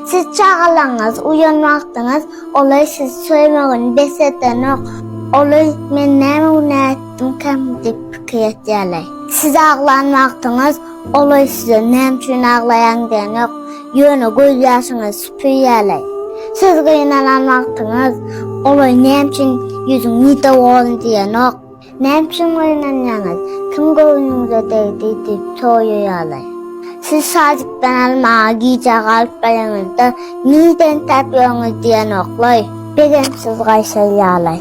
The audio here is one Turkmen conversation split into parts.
Siz çagalaryňyz uýan wagtyňyz olar sizi söýmegini bes edenok. Olar men näme günä etdimkäm diýip pikir etýärler. Siz aglan wagtyňyz olar size näme üçin aglaýaň diýenok, ýöne göz ýaşyňyzy süpürýärler. Siz gynanan wagtyňyz olar näme üçin ýüzüň nide boldy diýenok. Näme üçin gynanýaňyz? Kim göwnüňize degdi diýip soraýarlar. Siz sadikden almaga gijä galyp baranyňyzda nirden entäp ýörüňiz diýenoklar, begençsiz gaýşarýarlar.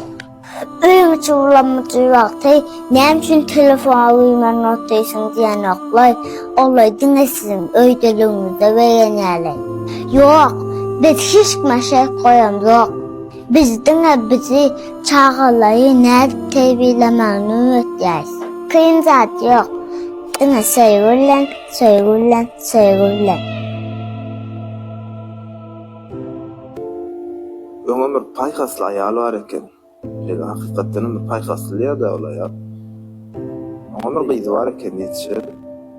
Öýüň içi bulamjyk wagty näme üçin telefona güýmenip otyrsyň diýenoklar, olar diňe siziň öýdeligiňize begenýärler. Ýok, biz hiç kime şert goýamzok. Biz diňe bizi çagalary nädip terbiýelemegini öwretýäris. Kyn zat ýok. Diňe söýgi bilen, söýgi bilen, söýgi bilen. Öňem bir paýhasly aýal bar eken. Şeýle hakykatdanam bir paýhasly diýýär-dä ol aýal. Oňa bir gyzy bar eken ýetişen.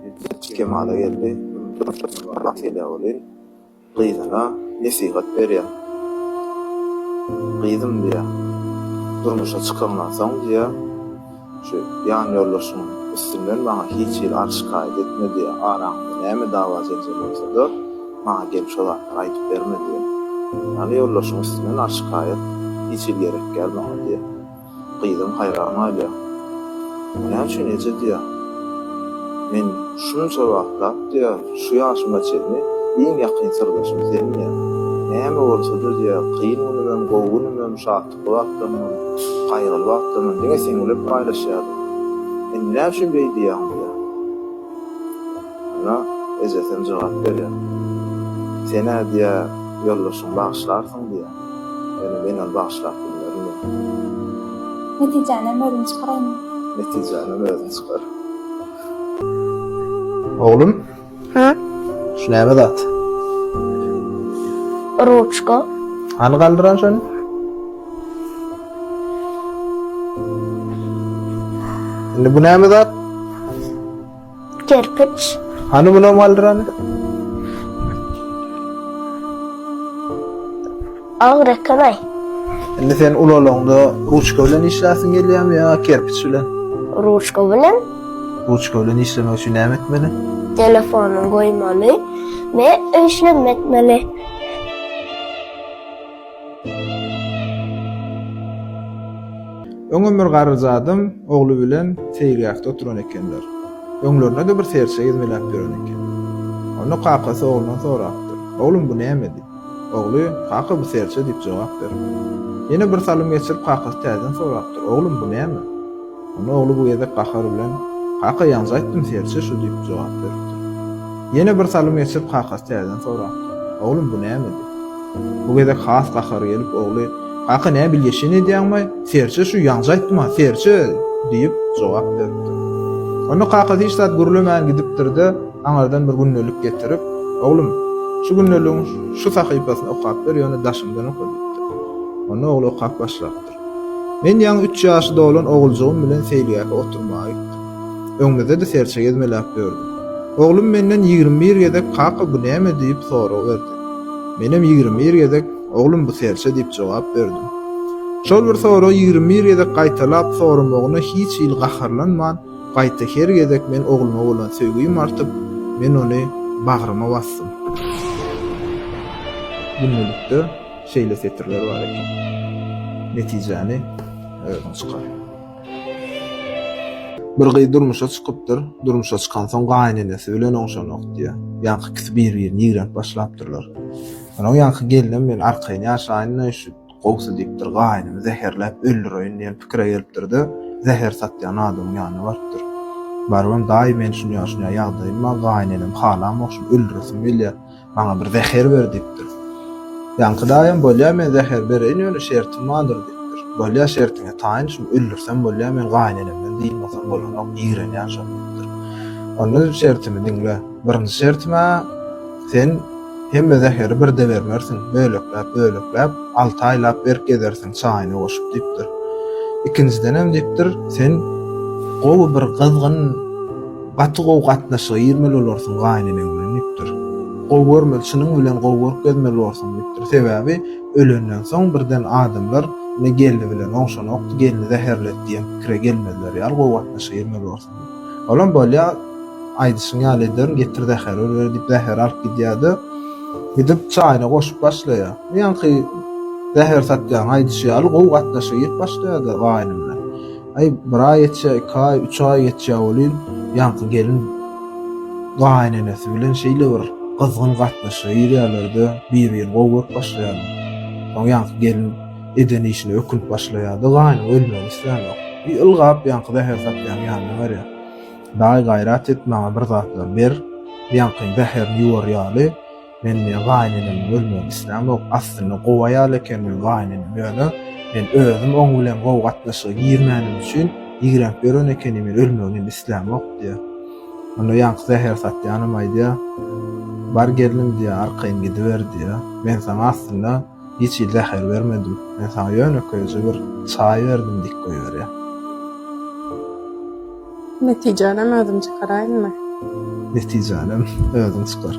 Ýetişip kemala geldi. Durmuşa çykmak gelýär welin. Gyzyna nesihat berýär. Gyzym diýýär, durmuşa çykaňdan soň diýýär, şu ýan ýoldaşyň üstünden maňa hiç hili arz-şikaýat etme diýýär, araňyzda näme dawa-jenjel bolsa-da, maňa gelip şo zatlary aýdyp berme diýýär. Ýagny ýoldaşyň üstünden arz-şikaýat hiç hili gerek däl maňa diýýär. Gyzym haýran galýar. O näme üçin eje diýýär. Men şunça wagtlap diýýär, şu ýaşyma çenli iň ýakyn syrdaşym sen diýýär. Näme bolsa-da diýýär, kyn günümem, gowy günümem, şatlykly wagtlarymam, gaýgyly wagtlarymam diňe seň bilen paýlaşýardym. Indi näme üçin beý diýýäň diýýär. Onda ejesem jogap berýär. Sen-ä diýýär, ýoldaşyňy bagyşlarsyň diýýär. Ýöne men ony bagyşlap bilmerin diýýär. Netijänem özüň çykaraýma. Netijänem özüň çykar. Oglum? Hä? Şu näme zat? Ruçka. Hany galdyran şony? Indi bu näme zat? Kerpiç. Hany munam galdyrany? Agyr eken-aý. Indi sen ulalaňda ruçka bilen işläsiň gelýärmi ýa kerpiç bilen? Ruçka bilen. Ruçka bilen işlemek üçin näme etmeli? Telefony goýmaly we işleme etmeli. Öňem bir garryja adam ogly bilen seýilgähde oturan ekenler. Öňlerinde-de bir serçe gezmeläp ýören eken. Onda kakasy oglundan sorapdyr, Oglum, bu näme? diýip. Ogly, Kaka, bu serçe diýip jogap beripdir. Ýene bir salym geçirip kakasy täzeden sorapdyr, Oglum, bu näme? Onda ogly bu gezek gahar bilen, Kaka, ýaňja aýtdym, serçe şu diýip jogap beripdir. Ýene bir salym geçirip kakasy täzeden sorapdyr, Oglum, bu näme? diýip. Bu gezek has gahary gelip ogly, Kaka, nä bilgeşin edýäňmaý, serçe şu, ýaňja aýtdym-a, serçe! diýip jogap beripdir. Onda kakasy hiç zat gürlemän gidipdir-de, aňyrdan bir gündelik getirip, Oglum, şu gündeligiň şu sahypasyny okap ber, ýöne daşyňdan oka diýipdir. Onda ogly okap başlapdyr. Men ýaňy üç ýaşy dolan oguljygym bilen seýilgähe oturmaga gitdim. Öňümizde-de serçe gezmeläp ýördi. Oglum menden 21 gezek Kaka bu näme diýip sorag berdi. Menem 21 gezek Oglum bu serçe diýip jogap berdim. Şol bir soragy 21 gezek gaýtalap soramagyna hiç hili gaharlanman, gaýta her gezek men ogluma bolan söýgim artyp, men ony bagryma basdym. Gündelikde şeýle setirler bar eken. Netijäni özüň çykar. Bir gyz durmuşa çykypdyr. Durmuşa çykansoň gaýynenesi bilen oňşanok diýýär. Ýaňky ikisi bir-birini ýigrenip başlapdyrlar. Onuň ýaňky gelnem men arkaýyn ýaşaýyn-da şu gowusy diýipdir, gaýynymy zäherläp öldüreýin diýen pikire gelipdir-de, zäher satýan adamyň ýanyna barypdyr. Barybam daýy men şunýa şunýa ýagdaýym bar, gaýynenem halamok, şuny öldüresim gelýär. Maňa bir zäher ber diýipdir. Ýaňky daýam bolýa men zäher bereýin ýöne şertim bardyr diýipdir. Bolýa şertiňe taýyn şuny öldürsem bolýa men gaýynenemden dynmasam bolanok ýigrenýän şony diýipdir. Onda şertimi diňle. Birinji şertim-ä sen hemme zäheri birde bermersiň bölekläp bölekläp alty aýlap berk gezersiň çaýyna goşup diýipdir. Ikinjidenem diýipdir sen gowy bir gyzgyn Gaty gowy gatnaşyga girmeli bolarsyň gaýyneneň bilen diýipdir. gowy görmeli, çynyň bilen gowy görüp gezmeli borsuň diýipdir. Sebäbi ölenden soň birden adamlar ine gelni bilen oňşanokdy, gelni zäherledi diýen pikire gelmezler ýaly gowy gatnaşyga girmeli borsuň diýip. Olam bolýa, aýdyşyň ýaly ederin, getir zäheri bir ber diýip zäheri alyp gidýär-de, gidip çaýyna goşup başlaýar. Ýaňky zäher satýanyň aýdyşy ýaly gowy gatnaşyga girip başlaýar-da gaýyny bilen. Aý, bir aý geçýär, iki aý, üç aý geçýär welin, ýaňky gelin gaýynenesi bilen şeýle bir gyzgyn gatnaşyga girýärler-de, bir-birini gowy görüp başlaýarlar. Soň ýaňky gelin eden işine ökünip başlaýar-da, gaýnyň ölmegini islänok. Bir ylgap ýaňky zäher satýanyň ýanyna barýar. Daýy, gaýrat et, maňa bir zatlar ber, ýaňkyň zäherini ýuwar ýaly. Men diýýär, gaýynenemiň ölmegini islämok. Aslynda gowy aýal eken meň gaýynenem, ýöne men özüm oň bilen gowy gatnaşyga girmänim üçin ýigrenip ýören ekenim, men ölmegini indi islämok diýýär. Onda ýaňky zäher satýanam aýdýar, Bar gelnim diýýär, arkaýyn gidiber diýýär. Men saňa aslynda hiç hili zäher bermedim. Men saňa ýönekeýje bir çaý berdim diýip goýberýär. Netijänem özüm çykaraýynmy? Netijänem özüň çykar.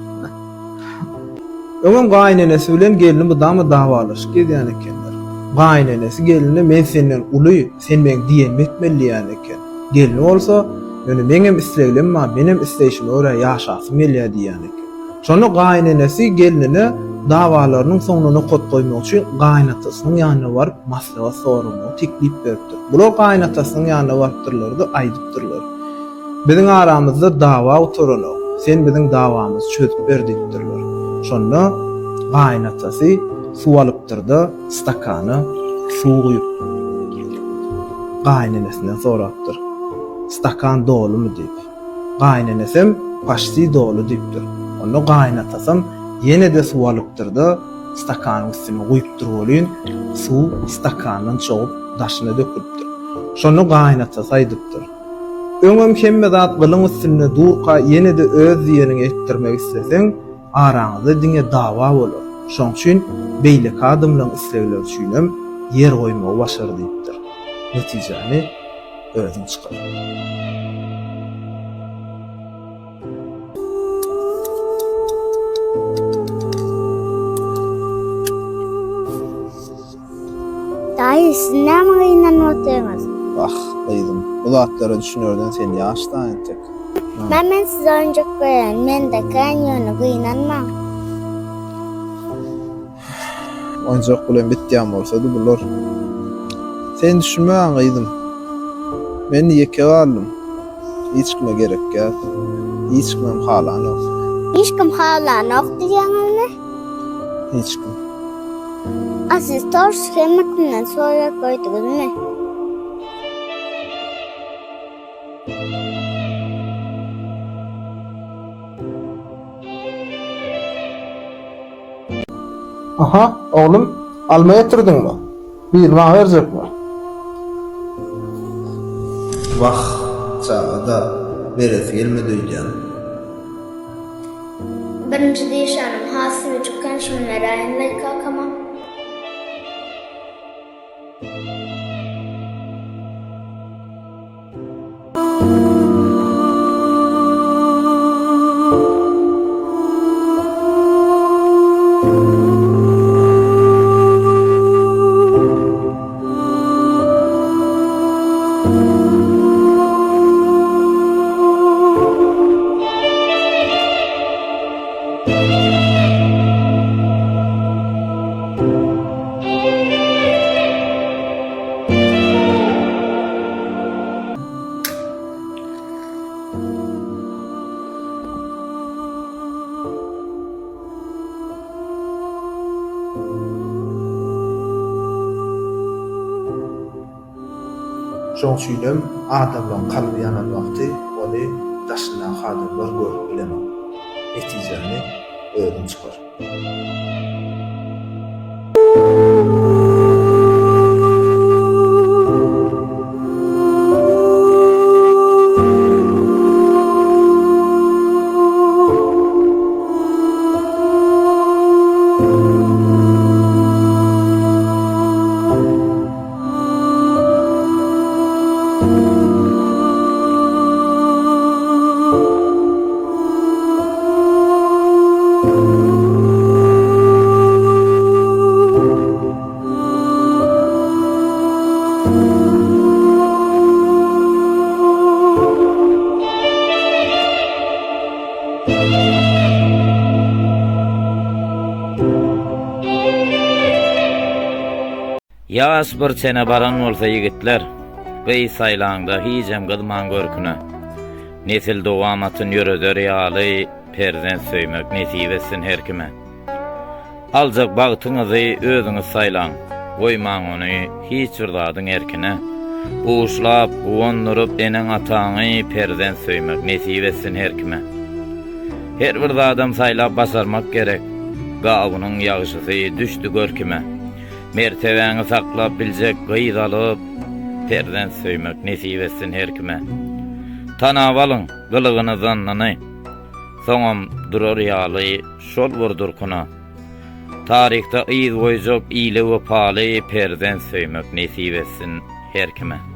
Öňem gaýynenesi bilen gelni mydama dawalaşyp gezýän ekenler. Gaýynenesi gelnine men senden uly, sen meň diýenimi etmeli diýýän eken. Gelni bolsa, ýöne meňem isleglem bar, menem isleýşime görä ýaşasym gelýär diýýän eken. Şonda gaýynenesi gelnine dawalarynyň soňuna nokat goýmak üçin gaýynatasynyň ýanyna baryp maslahat soramagy teklip beripdir. Bular gaýynatasynyň ýanyna barypdyrlar-da, aýdypdyrlar, Biziň aramyzda dawa gutaranok, sen biziň dawamyzy çözüp ber diýipdirler. Şonda gaýynatasy suw alypdyr-da, stakana suw guýup, gaýynenesinden sorapdyr, Stakan dolumy diýip. Gaýynenesem paşti doly diýipdir. Onda gaýynatasam ýene-de suw alypdyr-da, stakanyň üstüne guýupdyr welin, suw stakandan çogup daşyna dökülipdir. Şonda gaýynatasy aýdypdyr, Öňem hemme zat gylyň üstünde durka ýene-de öz diýeniňi etdirmek isleseň, araňyzda diňe dawa bolar. Şoň üçin beýleki adamlaryň islegleri üçinem ýer goýmagy başar diýipdir. Netijäni özüň çykar. Daýy, siz näme gynanyp otyrňyz? Wah, gyzym, bu zatlara düşünerden sen ýaş-da entek. Men men size oýunjak bereýin, mende kän ýöne gynanmaň. Oýunjak bilen bitýän bolsady bular. Sen düşünmegin gyzym. Men ýeke galdym. Hiç kime gerek däl. Hiç kimem halanok. Hiç kim halanok diýýäňizmi? Hiç kim. A siz torşy hemme kimden sorap gördüňizmi? Aha, oglum, alma getirdiňmi? Birini maňa berjekmi? Wah, çaga-da, beresi gelmedi öýdýän. Birinji dişanym has süýjükken şuny beräýinle kakama. Şoň üçinem adamlaryň kalby ýanan wagty ony daşyndaky adamlar görüp bilenok. Netijäni özüň çykar. Ýaş bir çene baran bolsa ýigitler, Gyz saýlaňda hijem gyzmaň görküne. Nesil dowamatyn ýöreder ýaly Perzent söýmek nesip etsin her kime. Aljak bagtyňyzy özüňiz saýlaň, Goýmaň ony hiç bir zadyň erkine. Buşlap, guwandyryp eneň-ataňy Perzent söýmek nesip etsin her kime. Her bir zadam saýlap başarmak gerek, Gawunyň ýagşysy düşdi gör kime. Mertebäňi saklap biljek gyz alyp, Perzent söýmek nesip etsin her kime. Tanap alyň gylygyny zannyny, Soňam durar ýaly şol bir durkuna. Taryhda yz goýjak ile wepaly Perzent söýmek nesip etsin her kime.